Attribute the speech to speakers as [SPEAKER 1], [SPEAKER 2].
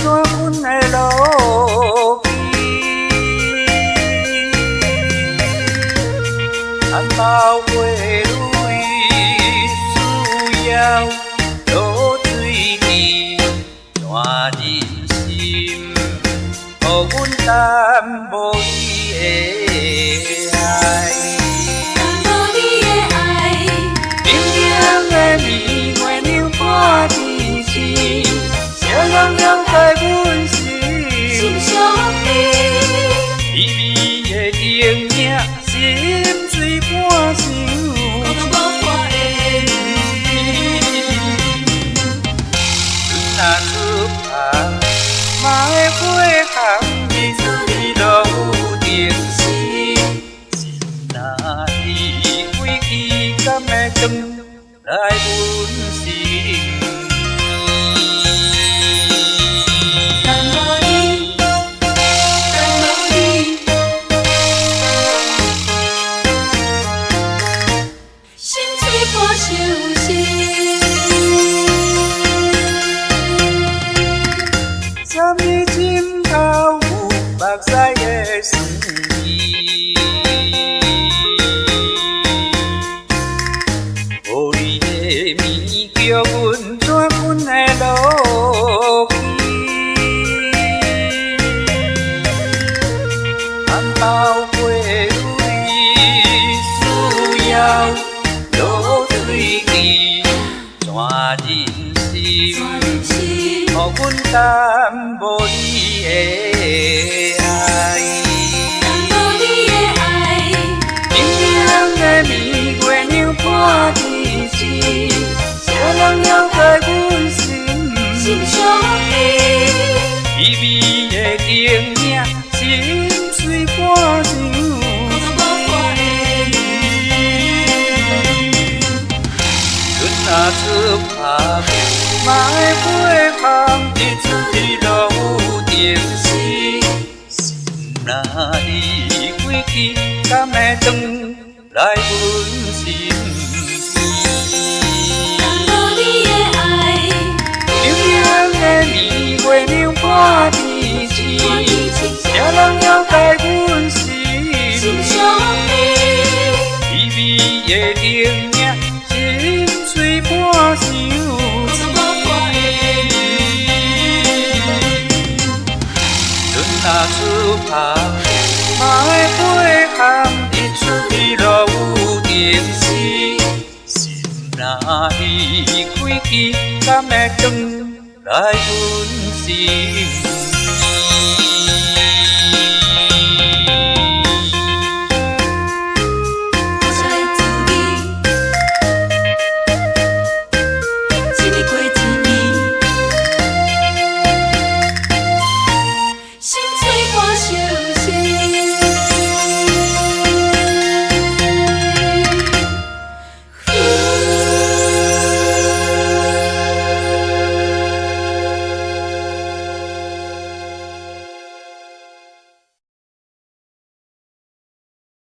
[SPEAKER 1] 怎阮會落去？含包花蕊需要落水滴，全人心，予阮等無你的愛。
[SPEAKER 2] 等無你的愛，
[SPEAKER 1] 冷冷的暝月娘伴甜心，笑容了解阮心。
[SPEAKER 2] 心相依。
[SPEAKER 1] 微微的燈影，心碎半晌。
[SPEAKER 2] 孤單無伴的你。
[SPEAKER 1] 阮若出帆，嘛會飛航，日出日落有定時。心若離開去，敢會轉來阮身邊？
[SPEAKER 2] 等無你，等無你，心碎半相思。
[SPEAKER 1] 啥物枕頭有目屎的酸味？無你的暝，叫阮怎睏會落去？含包花蕊需要落水滴，全人心，
[SPEAKER 2] 全人心，
[SPEAKER 1] 予阮等無你的愛。
[SPEAKER 2] 等無你的愛，
[SPEAKER 1] 冷冷的暝月娘伴甜心，誰人了解阮心？
[SPEAKER 2] 心相依。
[SPEAKER 1] 微微的燈影，心碎半晌。
[SPEAKER 2] 孤單無伴的你。
[SPEAKER 1] 阮若出帆，嘛會飛航，日出日落有定時。心若離開去，敢會轉來阮身邊？
[SPEAKER 2] 等無你的愛，
[SPEAKER 1] 冷冷的暝月娘伴甜心，誰人了解阮心？
[SPEAKER 2] 心相依。
[SPEAKER 1] 微微的燈影，心碎半晌。
[SPEAKER 2] 孤單無伴的你。
[SPEAKER 1] 阮若出帆，嘛會飛航，日出日落有定時。心若離開去，敢會轉來阮身邊？